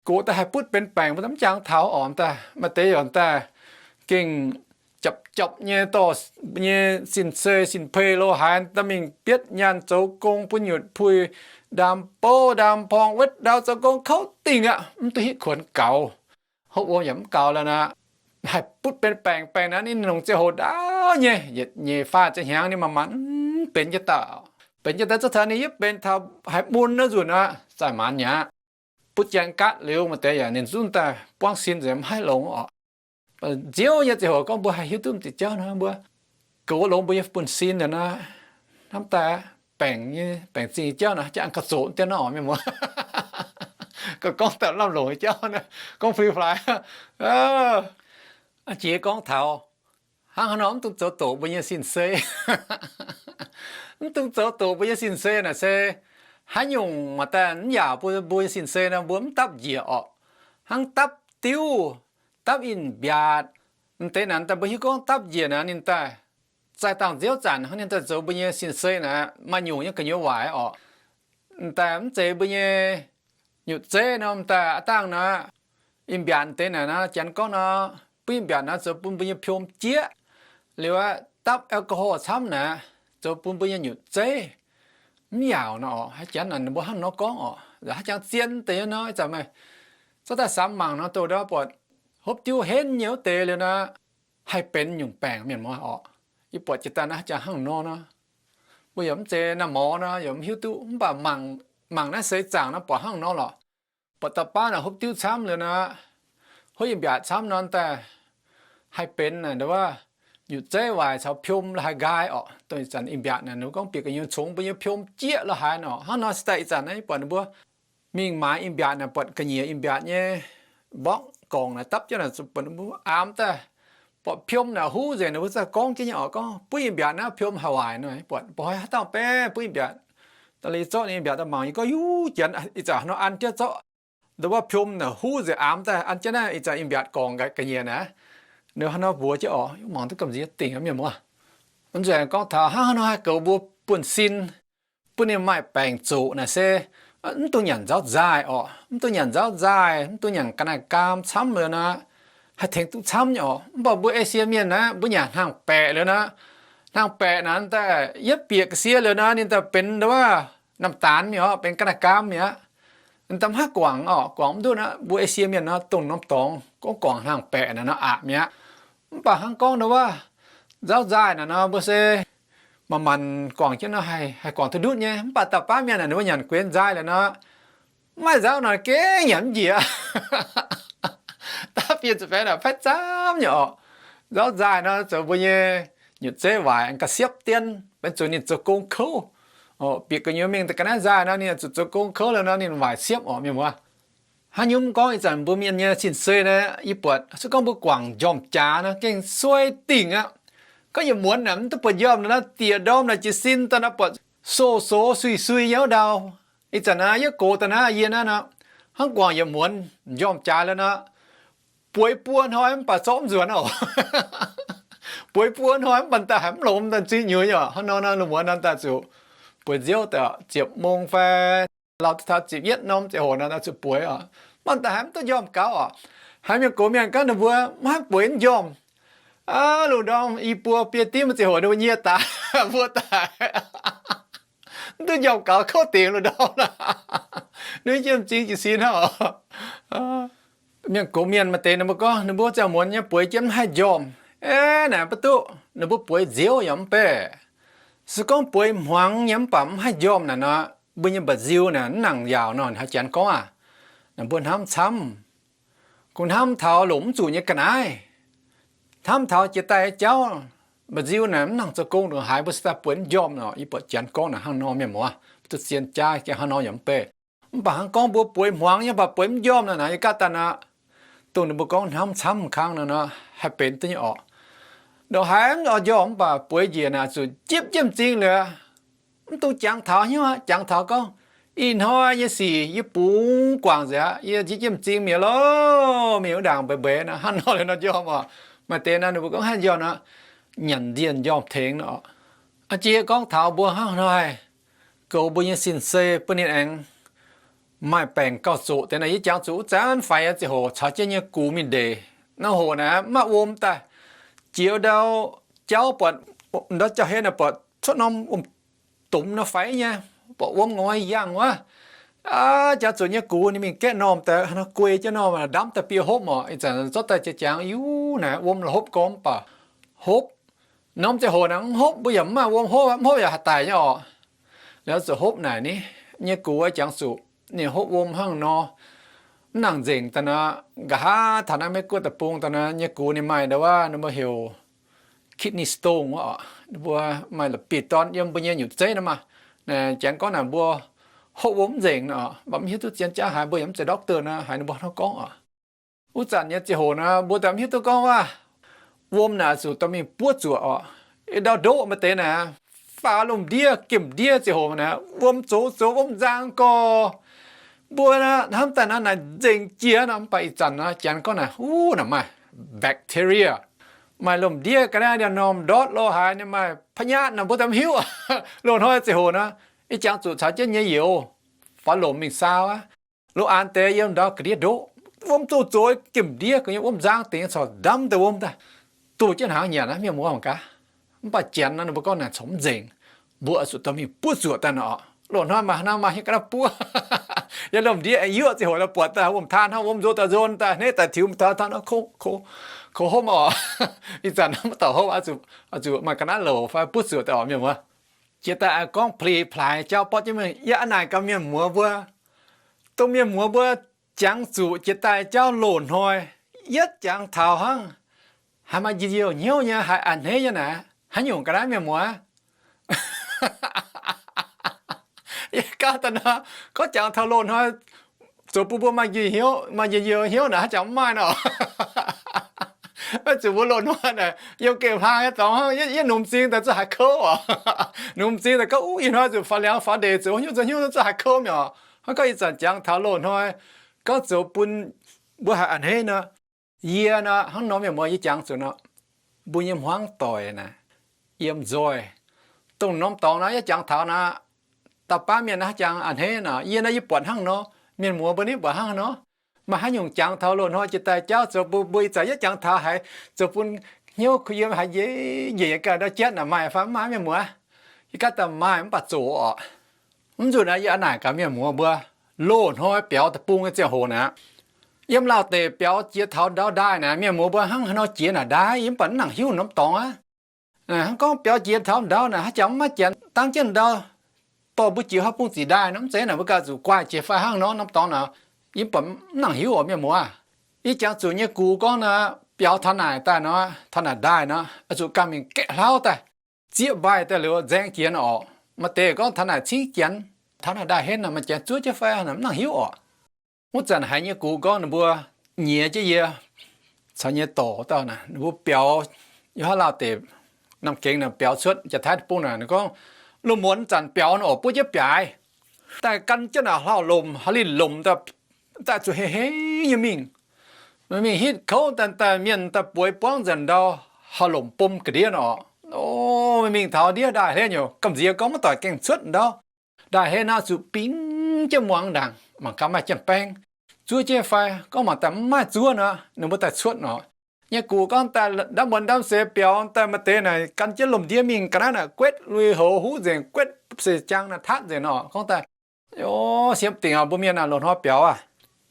gox daaih haih butv benx baengc, mv jangx taux orqc. Daaih maaih deix yaac daaih gengh japc japc nyei dorh nyei sin-sei sin-pei lo haaix daaih mingh bietv nyaanh zoux gong bun nyutc puix, ndaam bouv ndaam porng wetv ndau zoux gong kouv dingh aqv, mv duqv hitv kuonx gaux. Hopv wuom yaac mv gaux lorqc nor, haih butv benx baengc. Baengc naaiv ninh longc ziangh hoc ndaauv nyei, yietc nyeic faah ziepc hnyangx ninh maaih maanc benx jienv daaih. Benx jienv daaih zungv taux ninh yietv benx taux haiz mun naaiv nzunc aqv, zaih maanz mi'aqv. Butv janx gaatv liuz, maaih deix yaac ninh zungv daaih buangv sin nzengc mv haih longx orqc. Nziouv nyei ziangh hoc gorngv mbuo haih hiuv duqv m'ziex jauv nor, mbuo goux longx mbuo nyei buonv-sin liuz nor, hnamv daaih baengc nyei, baengc zingh nyei jauv nor, jangx gauh zoqc dien nor orqc, mienh muoz. Gorngv daaih lamh longc nyei jauv nor, gorngv fui-flaix. Jiex gorngv taux hnangv haaix nor mv dungx zoux doqc mbuo nyei sin-sei. Mv dungx zoux doqc mbuo nyei sin-sei naaic se haaix nyungc maaih daaih mv yaauc bun mbuo nyei sin-sei nor, mbuo mv dapv njiec orqc. Hnangv dapv diuv, dapv in-mbiaatc, m'deix naaic daaih mbuo hiuv gorngv dapv njiec naaic ninh daaih zaih dangh nziouv zanc hnangv ninh daaih zoux mbuo nyei sin-sei naaic maaih nyungc nyei gu'nyuoz waaic orqc. M'daaih mv zeiz mbuo nyei nyutc zeiv nor, m'daaih aav dangh naaic, in-mbiaatc deix naaic nor, janx gorngv nor, butv in-mbiaatc naaic zoux bun mbuo nyei piom jieqv. Liuz aqv, dapv alcohol camv naaic zoux bun mbuo nyei nyutc zeiv mv yaauc nor orqc. Haaix janx naaic ninh mbuo hnangv nor gorngv orqc. Haaix jangx zien deix nyei nor, ih zanc meih zorqv daaih samx mangc nor, doqc ndau buatc hopv diuv henv nyei wuov deix liuz nor, haih benx nyungc baengc mienh muoz orqc. Yie buatc jiex daaih naaiv jangx hnangv nor nor, mbuo yaac mv zeiz naaiv morz nor, yaac mv hiuv duqv, mv baac mangc, mangc naaiv seix zaangc nor buatc hnangv nor lorqc. Buatc dauh baav naaic hopv diuv camv liuz nor, hopv in-mbiaatc camv nor daaih haih benx naaic ndau wuov nyutc zeiv waaic caux piom lo haaix nqaai orqc. Dongh ih zanc in-mbiaatc naaic ninh gorngv bieqc gu'nyuoz congx mbuo nyei piom jieqv lo haaix nor. Hnangv nor se daaih ih zanc naaiv yie buatc ninh mbuo mingh maaiz in-mbiaatc naaic buatc ga'nyiec in-mbiaatc nyei mborqv gorngc naaic dapv jienv naaic zuqc buatc mbuo aamx daaih, buatc piom naaic huv nzengc, ninh mbuo za'gengh gorngv jienv nyei oc, gorngv bun yie mbiaatc naaiv piom Hawaii nor, buatc mbuo haaix dauh baeqv bun yie mbiaatc. Da'li zorqv ninh mbiaatc daaih mangc, yie gorngv, Yuv, janx ih zanc haaix nor an jienv zorqv nduov wuov piom naaic huv nzengc aamx daaih an jienv naaiv, ih zanc yie mbiaatc gorngc ga'nyiec naaic. Ninh haaix nor mbuox jienv oc, mangc duqv gamh nziex dingc mienh muoz. Nzueic gorngv taux hnangv haaix nor haih goux mbuo buonv-sin, bun ninh maaih baengc zoqc naaic se mv dungx nyanc nzauv nzaaih oc, mv dungx nyanc nzauv nzaaih, mv dungx nyanc ga'naaiv gaam camv liuz nor, haih tengx duqv camv nyei oc. Mv baac mbuo Esie mienh naaiv, mbuo nyanc hnaangx-baeqc liuz nor, hnaangx-baeqc naaic daaih yietv bieqc ga'sie liuz nor, ninh daaih benx nduov wuov naamh daanx mi'aqv, benx ga'naaiv gaam mi'aqv. Da'mv haaix guangc oc, guangc mv duqv aqv. Mbuo Esie mienh nor, dongh norm dorngx gorngv guangc hnaangx-baeqc naaic nor aqc mi'aqv. Mv baac hnangv gorngv nduov wuov nzauv nzaaih naaic nor, mbuo se manc-manc guangc jienv nor haih guangc duqv ndutv nyei. Mv baac dauh baav mienh naaic, ninh mbuo nyanc gueix nzaaih liuz nor, maaih nzauv nor gengh nyanc mv njiec. Dapv fien zuqc baeqv naaic paaiv zaamv nyei oc. Nzauv nzaaih nor zoux mbuo nyei nyutc zeiv waaic ga'siepv dienv, benx zuqc ninh zoux gong kouv. Bieqc gu'nyuoz mingh daaih ga'naaiv nzaaih nor, ninh zuqc zoux gong kouv liuz nor, ninh waaic siepv oc, mienh muoz. Hnangv nyungc gorngv ih zanc mbuo mienh nyei sin-sei naaiv, yie buatc se gorngv mbuo guangc njormh jaax nor gengh suei dingc aqv. Gorngv yietc muonz naaic mv duqv buatc njormh naaic nor, diec ndorm naaic jiez sin daaih nor buatc soz-soz sui-sui nyei wuov ndau. Ih zanc naaiv yie gox daaih naaiv yie naaiv nor, hnangv guangc yietc muonz njormh jaax liuz nor, bueix buo hnoi mv baac zorqv mv nzuonx oc. Bueix buo hnoi mv baac daaih haiz mv longx, daaih zingh nyuoz oc. Hnangv nor nor lungh muonz nor daaih zuqc bueix nziouv daaih ziepc mong fai lauh duqv taux ziepc yietv norm ziangh hoc nor daaih zuqc bueix oc. Mv baac daaih haiz mv duqv njormh gaux oc. Haiz mienh gox mienh gorngv ninh mbuo maiv bueix mv njormh. Aav, lungh ndorm i buo biei dimv ziangh hoc ninh mbuo nyie daaih, mbuo daaih mv duqv njormh gaux kouv dingc lungh ndorm. Ninh jiemh m'zing jiez sin hnangv oc. Mienh gox mienh maaih deix ninh mbuo gorngv ninh mbuo ziangh muonz nyei bueix jienv mv haih njormh. Aeqv, naaic mv duqv, ninh mbuo bueix nziouv yaac mv bei. Se gorngv bueix hmuangx nyei mv baac mv haih njormh naaic nor, mbuo nyei mba'nziu naaic mv nangc yaauc nor, haaix janx gorngv aac, naaic mbuo hnamv camv. Kungx hnamv taux longc mv zuqc nyei ga'naaiv, hnamv taux jiex daaih jauv, mba'nziu naaic mv nangc zoux gong ndongc haaix, mbuo se daaih bueix mv njormh nor. Yie buatc janx gorngv naaic hnangv nor, mienh muoz, duqv zien jaav gengh hnangv nor yaac mv bei. Mv baac hnangv gorngv mbuo bueix hmuangx nyei mv baac bueix mv njormh naaic, naaic yie gaav daaih naaic, dongh ninh mbuo gorngv hnamv camv kangv nor, haih benx duqv nyei orqc. Ndongc haaix mv oix njormh mv baac bueix njiec naaic zuqc jiepv jiemh m'zing liuz, mv dungx jangx taux hnyouv aqv. Jangx taux gorngv, ih hnoi nyei sic yie bungx guangc nzengc aqv, yie jiepv jiemh m'zing mi'aqv loh, mingh wuov ndaangc mbeix mbeix nor, hnangv nor liuz nor njormh oc. Maaih deix nor ninh mbuo gorngv haih njormh nor, nyanc nzienh njormh tengx nor. A'jiex gorngv taux mbuo hnangv haaix nor haih goux mbuo nyei sin-sei bun ninh aengx maaih baengc gauh zoqc deix nor, yie jangx zuqc wuov zanc faix nyei ziangh hoc caux jienv nyei gux mingh ndeic. Naaiv hoc naaic mv maaih wuom daaih, jiex ndau jauv buatc, ndau jauv-hlen naaic buatc cuotv norm wuom-domh nor faix nyei, buatc wuom ngoi yangh wuov. Aa, jangx zuqc nyei gux ninh mingh gaeqv normh daaih, haaix nor guei jienv normh ndamv daaih bie hopv oc. Ih zanc zorqv daaih jiex jangx, yie naaic wuom la'hopv gormx mv baac hopv. Norm ziangh hoc naaic mv hopv mbuo yaac mv maaih wuom hopv, mv hopv yaac haih daic nyei orqc. Liuz zuqc hopv naaic ni, nyei gux jangx zuqc ninh hopv wuom hnangv nor, mv nangc nzengc daaih nor, nqa'haav taux naaiv Meiv-Guoqv deic-bung daaih nor, nyei gux ninh maaih ndau wuov ninh mbuo heuc kidney stone wuov oc. Ninh mbuo maaih la'bieiv-dorn yiem mbuo nyei nyutc zeiv nor maah. Janx gorngv naaic mbuo hopv wuom mv nzengc nor, mv baac mv hiuv duqv zien jaav haaix, mbuo yaac mv zeiz doctor nor, haiz ninh mbuo hnangv gorngv oc. Wuov zanc nyei ziangh hoc nor, mbuo daaih mv hiuv duqv gorngv waac, wuom naaic zuqc dorh mingh buov zuoqc oc. Ndau ndoqv maaih deix naaic, faaux lomh ndiev gemh ndiev ziangh hoc naaic, wuom zoux zoux wuom nzang gorx. Mbuo hnamv daaih naaic nzengc jiex nor, mv baac ih zanc nor, janx gorngv naaic, huv, naaic maaih bacteria, maaih lomh ndiev ga'naaiv ndau-normh ndortv lo haaix, ninh maaih พยาธิ nor, mbuo daaih mv hiuv. Loz-hnoi ziangh hoc nor, ih jangx zuqc caux jienv nyei youz faaux lomc mingh saau aqv. Lo aan deix yiem ndau ga'ndiev ndoqv, wuom zoux zoux gemh ndiev, gu'nyuoz wuom nzang dingc corc ndamv deix wuom daaih, doh jienv hnaangx nyanc aqv, mienh muoz mangc gaax. Mv baac janx nor ninh mbuo gorngv naaic corc mv nzengc, mbuo oix zuqc dorh mingh buov zuoqc daaih nor. Loz-hnoi maaih hnangv maaih hiuv ga'naaiv buov. Yiem lomh ndiev yuoqv ziangh hoc la'buatc daaih, wuom-taan hnangv wuom nzo daaih nzon daaih, hneiv daaih tiux taan taan, kouv hopv oc. Ih zanc mv dauh hopv, oix zuqc maaih ga'naaiv louc fai buov zuoqc daaih oc, mienh muoz. Jiex daaih gorngv pli-plaaix jauv borqv jienv mingh, yie a'hneiv naaic gaax mienh muoz mbuo, dongh mienh muoz mbuo jangx zuqc jiex daaih jauv loz-hnoi, yietv jangx taux hnangv haaix maaih njien-youh hnyouv nyei, haiz a'hneiv nyei naaic, haaix nyungc ga'naaiv, mienh muoz? Yie gaav daaih nor, gorngv jangx taux loz-hnoi, Zoux bun mbuo maaih njien-youh, maaih njien-youh hnyouv naaic haaix jangx mv maaih nor. Maiv zuqc mbuo loz-hnoi naaic yiem gengh hlang nyei dorngx hnangv, yietv, yietv nungx m'zing daaih zuqc haiz kouv oc. Nungx m'zing daaih gorngv, uv, ih hnoi zuqc faaux liangx faaux ndeic zoux hnyouv zoux hnyouv zuqc haiz kouv mi'aqv. Hnangv gorngv ih zanc jangx taux loz-hnoi gorngv zoux bun mbuo haiz a'hneiv nor, yie nor hnangv nor mienh muoz yie jangx zuqc nor, mbuo nyei hmuangv doic naaic yiem nzoih, dongh norm dorngx naaiv yie jangx taux naaiv, dauh baav mienh naaiv jangx a'hneiv nor, yie naaiv yie buatc hnangv nor, mienh muoz mbuo ninh buatc hnangv nor. Maaih haaix nyungc jangx taux loz-hnoi jiex daaih jauv zoux bun mbuo ih zanc yietv jangx taux haiz zoux bun hnyouv kuh yiem haiz njiec njiec ganh ndau jatv naaic maaih fai mv maaih mienh muoz? Yie ganh daaih maaih mv baac zoqc oc. Mv nzunc naaiv yie a'naaic gaax mienh muoz mbuo, loz-hnoi biaux deic-bung nyei ziangh hoc naaic, yiem Laauh deic biaux jiex taux ndau ndaaih naaic mienh muoz mbuo hnangv haaix nor jiex naaic ndaaih, yie mv baac mv nangc hiuv norm dorngx aqv. Hnangv gorngv biaux jiex taux ndau naaic haaix jangx mv maaih janx dangv jienv ndau dorh mbuo jiex haaix bung ziqc ndaaih nor, mv zeiz naaic mbuo gauh zuqc guaih jiex fai hnangv nor norm dorngx naaic, yie mv baac mv nangc hiuv oc mienh muoz. Yie jangx zuqc nyei gux gorngv naaic biaux taux naaic daaih nor, taux naaic ndaaih nor, zuqc ganh mingh gaeqv hlauv daaih, zieqv mbaih daaih liuz nzaeng jiex nor oc. Maaih deix gorngv taux naaic cingv janx, taux naaic ndaaih henv naaic maaih janx zuov jienv fai naaic mv nangc hiuv oc. Wuov zanc haiz nyei gux gorngv ninh mbuo nyiex jienv yie caux nyei dorc dauh naaic, ninh mbuo biaux yiem haaix Laauh deic, Naamh Gengx naaic biaux cuotv Janx-Taiv deic-bung naaic, ninh gorngv, loz-muonz zanc biaux nor oc, buov jienv biaaix daaih gan jienv naaic hlauv-lomc, haaix linh lomc daaih zuqc hei hei nyei mingh. Mingh hitv kouv daaih, daaih mienh daaih bueix buangv nzengc ndau, haaix lomc bom ga'ndiev nor. O, mingh taux ndiev ndaaih hlen nyei, gamh nziex gorngv maiv doic gengh cuotv ndau. Ndaaih hlen nor zuqc bingx jienv muangx ndaangc mangc gaax maaih janx-baeng zuov jienv fai. Gorngv mangc daaih mv maaih zuov nor, ninh mbuo daaih cuotv nor. Nyei gux gorngv daaih ndamv muonz ndamv seix biaux daaih maaih deix naaic gan jienv lomc ndiev mingh ga'naaiv naaic guetv lui-houx huv nzengc, guetv seix jaang naaic tatv nzengc nor. Gorngv daaih, o, siemv dingc aqv, mbuo mienh naaic loz-hnoi biaux aqv.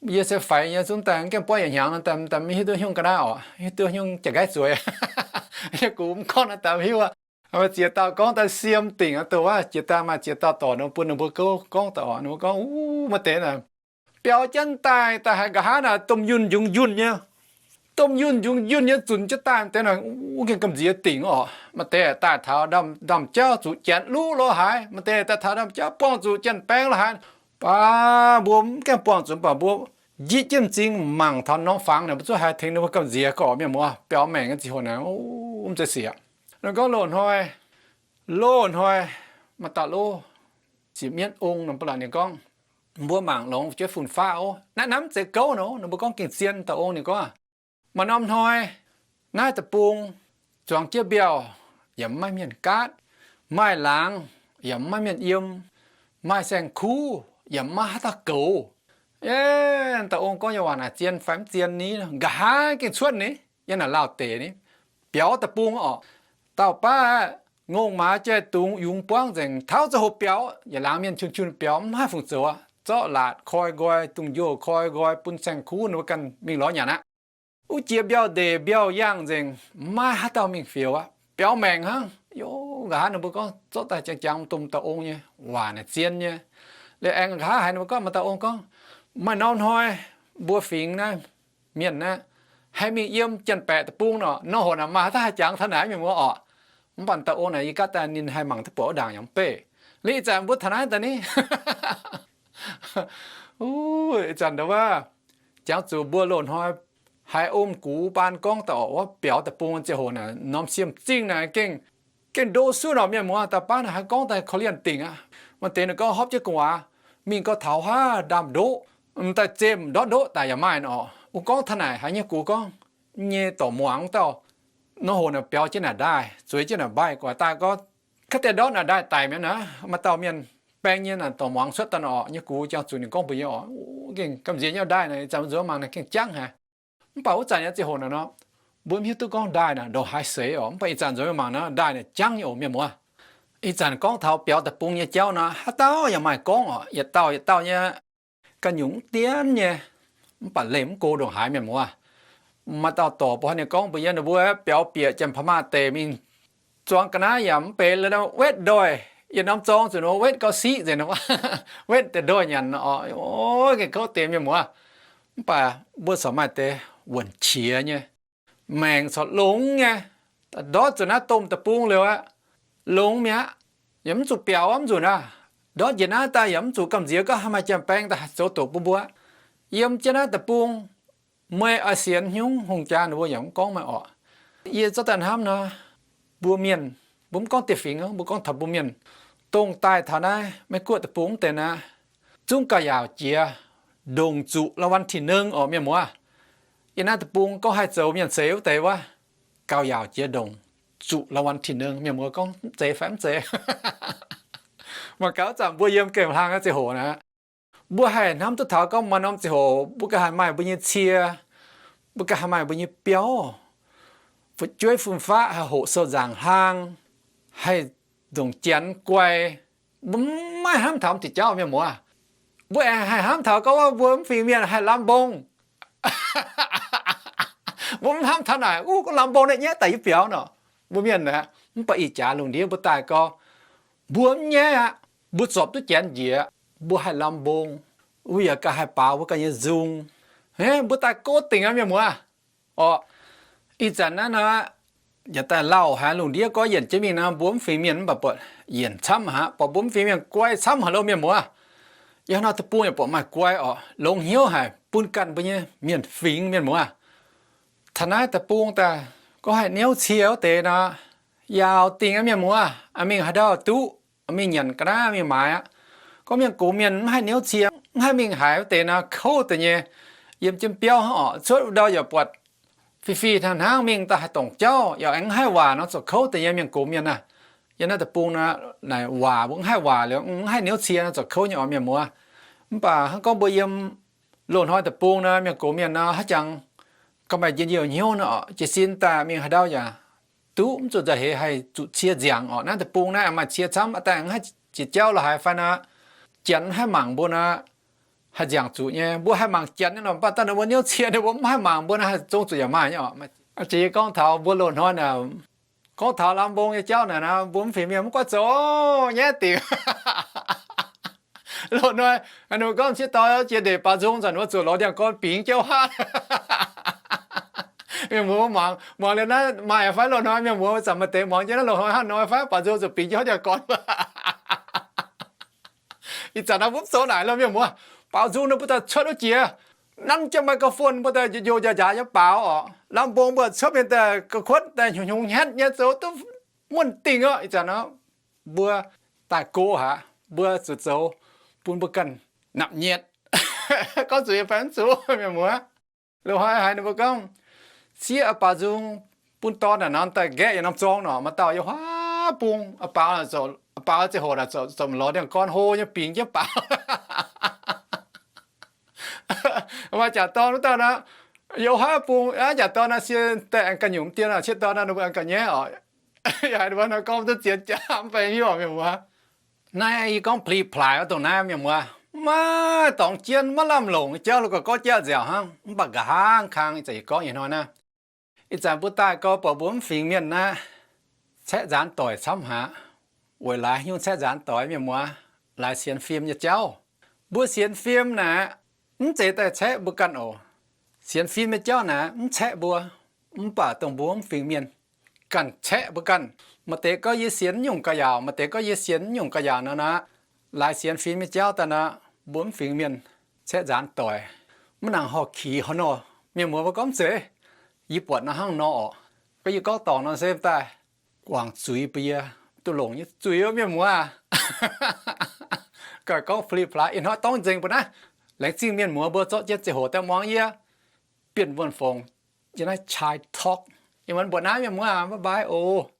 Yie se faix nyei zungv daaih mv gaengh buatc yietc hnyangx nor, daaih mv hiuv duqv nyungc ga'naaiv oc, hiuv duqv nyungc jaax nqaiv zueiz. Nyei gux mv gorngv naaiv daaih mv hiuv aqv. Ziex dauh gorngv daaih siemv dingc aqv, dongh wuov jiex daaih maaih ziex dauh dorc nor bun ninh mbuo gouv gorngv daaih oc. Ninh mbuo gorngv, uv, maaih deix naaic biaux jienv daaih, daaih haiz nqa'haav naaic domh yunh njungx yunh nyei. Domh yunh njungx yunh nyei zunc jienv daaih deix naaic, uv, gengh gamh nziex dingc oc. Maaih deix daaih taux ndaamv-jauv zuqc janx luv lorz haaix, maaih deix daaih taux ndaamv-jauv buangh zuqc janx-baeng lorz haaix. Baac mbuo mv gaengh buangh zuqc, mv baac mbuo njiec jienv m'zing mangc taux norm fangx naaic, mbuo zuqc haiz tengx ninh mbuo gamh nziex gorqv mienh muoz biaux maengc nyei ziangh hoc naaic, uv, mv zeiz siec. Ninh gorngv loz-hnoi, loz-hnoi maaih dauh loz, ziepc mienv ong nor, ba'laqc ninh gorngv, mbuo mangc longx fu'jueiv fun-faqv oc. Naaiv, naaiv mv zeiz gouv nor, ninh mbuo gorngv gengh zien dauh ong. Ninh gorngv, maaih norm hnoi naaiv deic-bung zuangx jienv mbiauh yaac mv maaih mienh gaatv, maaih laangz yaac mv maaih mienh yiem, maaih saeng-kuv yaac mv maaih haaix dauh goux. Dauh ong gorngv, yie waac naaic zien fai mv zien ni? Nqa'haav gengh cuotv ni, yiem naaic Laauh deic ni, biaux deic-bung oc. Dauh baav ngongh maaz jai-dungz yungz buangv nzengc, taux ziangh hoc biaux, yietc laangz mienh qun qun biaux, mv haih fungc zoux aqv. Zorqv laatc koi nqoi, dungz-njoh koi nqoi bun saeng-kuv ninh mbuo ganh mingh lorz nyanc aqv. Wuov jiex mbiauh ndeic mbiauh yangh nzengc, mv maaih haaix dauh mingh fioux aqv. Biaux maengc hnangv. Yov, nqa'haav ninh mbuo gorngv zorqv daaih jangx jangx domh dauh ong nyei waac naaic zien nyei. Liuz aengx nqa'haav haiz ninh mbuo gorngv, maaih dauh ong gorngv, maaih norm hnoi mbuo fingx naaiv, mienh naaiv, haih mingh yiem janx-baeqc deic-bung nor, norm hoc naaic maaih haaix dauh haih jangx taux naaic mienh muoz oc. Mv baac dauh ong naaic yie gaatv daaih ninh haih mangc duqv buatc wuov ndaangc yaac mv beiv. Liuz ih zanc mbuo taux naaiv daaih ni, ih zanc ndau wuov, jangx zuqc mbuo loz-hnoi haiz ong gux baan gorngv daaih oc, wuov biaux deic-bung ziangh hoc naaic, norm siemv zingh naaic gengh, gengh ndo suv nor mienh muoz. Dauh baav naaic haiz gorngv daaih korv-lienh dingc aqv. Maaih deix naaic gorngv hopv jienv gu'nguaaz mingh gau taux haav ndaamv-ndoqv, m'daaih zemh ndortv ndoqv daic yaac maaih nor. Wuov gorngv taux naaic haiz nyei gux gorngv, nyei dorc muangx dauh, norm hoc naaic biaux jienv naaic ndaaih, zueiz jienv naaic mbaih gu'nguaaz daaih gorngv, kaav deix ndortv naaic ndaaih daic mi'aqv naaic. Maaih dauh mienh baeng nyei naaic dorc muangx cuotv daaih nor, nyei gux jangx zuqc ninh gorngv mbuox yie oc, gengh gamh nziex nyei ndaaih naaic, ih zanc mbuo nzuonx mangc naaic gengh jangv haic. Mv baac wuov zanc nyei ziangh hoc naaic nor, mbuo mv hiuv duqv gorngv ndaaih naaic ndongc haaix seix oc. Mv baac ih zanc nzuonx mangc naaic ndaaih naaic jangv nyei oc mienh muoz. Ih zanc gorngv taux biaux deic-bung nyei jauv nor, haaix dauh yaac maaih gorngv oc, yietc dauh yietc dauh nyei, ganh nyungc mv dienv nyei. Mv baac leih mv go ndongc haaix mienh muoz. Maaih dauh dorc baav ninh gorngv mbuox yie, ninh mbuo biaux bieqc Janx-Paa Maah deic mingh zuangx ga'naaiv yaac mv benx, wetv ndoih, yietc norm zorng zuqc nor wetv gau siqv nzengc, wetv deix ndoih nyanc oc. O, gengh kouv deix mienh muoz. Mv baac mbuo corc maaih deix wuonc qiex nyei, maengc corc longx nyei. Ndortv zuqc naaiv domh deic-bung liuz aqv, longx mi'aqv. Yaac mv zuqc biaux mv nzunc aqv. Ndortv njiec naaiv daaih yaac mv zuqc gamh nziex gorngv haaix maaih janx-baeng daaih zoux doqc bun mbuo. Yiem jienv naaiv deic-bung, meih oix sienx hnyungv hungh jaa ninh mbuo yaac mv gorngv meih orqc. Yie zorqv daaih hnamv nor, mbuo mienh, mbuo mv gorngv dieh fingx, mbuo gorngv taux mbuo mienh, dongh daaih taux naaiv Meiv-Guoqv deic-bung mv deix naaiv, zungv gauh yaauc jiex ndongc zuqc รางวัลที่หนึ่ง orqc, mienh muoz. Yiem naaiv deic-bung gorngv haih zoux mienh seix wuov deix wuov, gauh yaauc jiex ndongc zuqc รางวัลที่หนึ่ง, mienh muoz gorngv mv zeiz fai mv zeiz? Mangc gaax zanc mbuo yiem gemh hlang nyei ziangh hoc naaic, mbuo haih hnamv duqv taux gorngv maaih norm ziangh hoc mbuo ganh haih maaih mbuo nyei cie, mbuo ganh haih maaih mbuo nyei biauv, fu'jueiv fun-faqv haih hoqc sou nzaangc hlang, haih ndongc janx guai. Mbuo maiv hnamv taux diuc jauv, mienh muoz. Mbuo aengx haih hnamv taux gorngv mbuo mv fingx mienh haih lamh mbong. Mbuo mv hnamv taux naaic, uh, gorngv lamh mbong naaiv nyaiv daaih yie biaux nor. Mbuo mienh aeqv, mv baac ih jaax lungh ndiev mbuo daaih gorngv mbuo mv nyaiv aqv. Mbuo zorpc duqv janx njiec, mbuo haih lamh mbong. Mbuo yaac ganh haih baaux mbuo ganh nyei nzung. Mbuo daaih go dingc aqv, mienh muoz. Orqc, ih zanc naaiv nor, yaac daaih lauh haic lungh ndiev gorngv yienc jienv mingh nor, mbuo mv fingx mienh mv baac buatc yienc camv haic, buatc mbuo mv fingx mienh guai camv haic loh, mienh muoz. Yiem haaix norm deic-bung yaac buatc maaih guai orqc, longx hnyouv haic bun ganh mbuo nyei mienh fingx, mienh muoz. Taux naaiv deic-bung daaih gorngv haih niouv cie wuov deix nor, yaauc dingc aqv, mienh muoz. Mingh haaix ndau duqv, mingh nyanc ga'naaiv mingh maaiz aqv. Gorngv mienh gox mienh mv haih niouv cie, mv haih mingh haaix wuov deix nor, kouv deix nyei. Yiem jienv biauv hnangv orqc, cuotv wuov ndau yaac buatc fih fih hnangv hnangv, mingh daaih haih dongc jauv, yaac aengx mv haih waac nor, zoux kouv deix nyei mienh gox mienh naaic. Yiem naaiv deic-bung nor, naaic waac mbuo mv haih waac liuz, mv haih niouv cie nor, zoux kouv nyei orqc, mienh muoz. Mv baac hnangv gorngv mbuo yiem loz-hnoi deic-bung nor, mienh gox mienh nor, haaix jangx gauh maaih njien-youh hnyouv nor, jiez sin daaih mingh haaix ndau yaac duqv, mv zuqc nzauh heix haih zuqc cie nziangx orqc. Naaiv deic-bung naaiv maaih cie camv, daaih mv haih jiex jauv la'haaix fai nor, janx mv haih mangc mbuo nor, haih nziangx zuqc nyei. Mbuo haih mangc janx nyei nor, mv baac daaih ninh mbuo niouv cie, ninh mbuo mv haih mangc mbuo naaiv, haih zong zuqc yaac maaih nyei orqc. A'jiex yie gorngv taux mbuo loz-hnoi naaic, gorngv taux lamh mbong nyei jauv naaic nor, mbuo mv fingx mienh mv goiv zoux nyaiv dingc. Loz-hnoi ninh mbuo gorngv sieqv dorn jiex ndeic baaux nzung zanc, ninh mbuo zuqc lorz ndiangx-gorn bingx jienv wuov. Mienh muoz muangx, muangx liuz naaiv maaih fai loz-hnoi, mienh muoz zanc maaih deix muangx jienv naaiv loz-hnoi hnangv nor fai, baaux nzung zuqc bingx jienv hov ndiangx-gorn. Ih zanc naaiv mbuo mv zoux naaic loh, mienh muoz. Baaux nzung ninh mbuo daaih cuotv wuov jiex, nanv jienv microphone mbuo daaih njoux njaaux njaaux nyei baaux orqc. Lamh mbong mbuo cuotv mingh daaih ga'kuotv daaih hnyungx hnyungx hnetv nyei zoux duqv muonh dingh orqc. Ih zanc naaiv mbuo daaih go haic, mbuo zuqc zoux bun mbuo ganh napc nyietc. Gorngv zuqc yie fai mv zuqc, mienh muoz. Loz-hnoi haiz ninh mbuo gorngv, sieqv baaux nzung bun dorn naaic nor daaih nqaeqv yietc norm zorng nor, maaih dauh yiem haav bung, baaux ziangh hoc naaic zoux lorz ndiangx-gorn hlo nyei bingx jienv baaux. Maaih jaax dorn wuov dauh nor, yiem haav bung, jaax dorn naaiv sie daaih aengx ganh nyungc dien, sieqv dorn naaiv ninh mbuo aengx ganh nyaiv oc. Yaac haiz ninh mbuo nor gorngv duqv zien jaax mv baac hiuv oc, mienh muoz. Naaiv yie gorngv pli-plaaix wuov dongh naaiv, mienh muoz, maiv dorngx jienv, maiv lamh longc nyei jauv, la'gorx gorngv jaav nziaauc hnangv, mv baac nqa'haav kang ih zanc yie gorngv nyei hnoi naaiv. Ih zanc mbuo daaih gorx buatc mbuo mv fingx mienh naaiv, caeqv nzaanx doic camv haic. Weic laaix haaix nyungc caeqv nzaanx doic, mienh muoz? Laaix sienx fim nyei jauv. Mbuo sienx fim naaic, mv zeiz daaih caeqv mbuo ganh oc. Sienx fim nyei jauv naaic mv caeqv mbuo, mv baac dongh mbuo mv fingx mienh ganh caeqv mbuo ganh. Maaih deix gorngv yie sienx nyungc ga'yaauc, maaih deix gorngv yie sienx nyungc ga'yaauc nor naaic, laaix sienx fim nyei jauv daaih naaic, mbuo mv fingx mienh caeqv nzaanx doic, maiv nangc horh kix haaix nor. Mienh muoz mbuo gorngv mv zeiz, yie buatc nor hnangv nor orqc. Gorngv yie gorngv dorngc nor se daaih guangc zuiz bun yie, duqv longc nyei zuiz, mienh muoz aac. Gorngv pli-plaaix ih hnoi dorngx nzengc mbuo naaiv. Laengz zingh mienh muoz mbuo zorqv jienv ziangh hoc daaih muangx yie, Bienh Wuonh Fongc, yie naaiv Chai Talk. Ih muonz mbuoqc naaiv, mienh muoz aac, bye bye oc.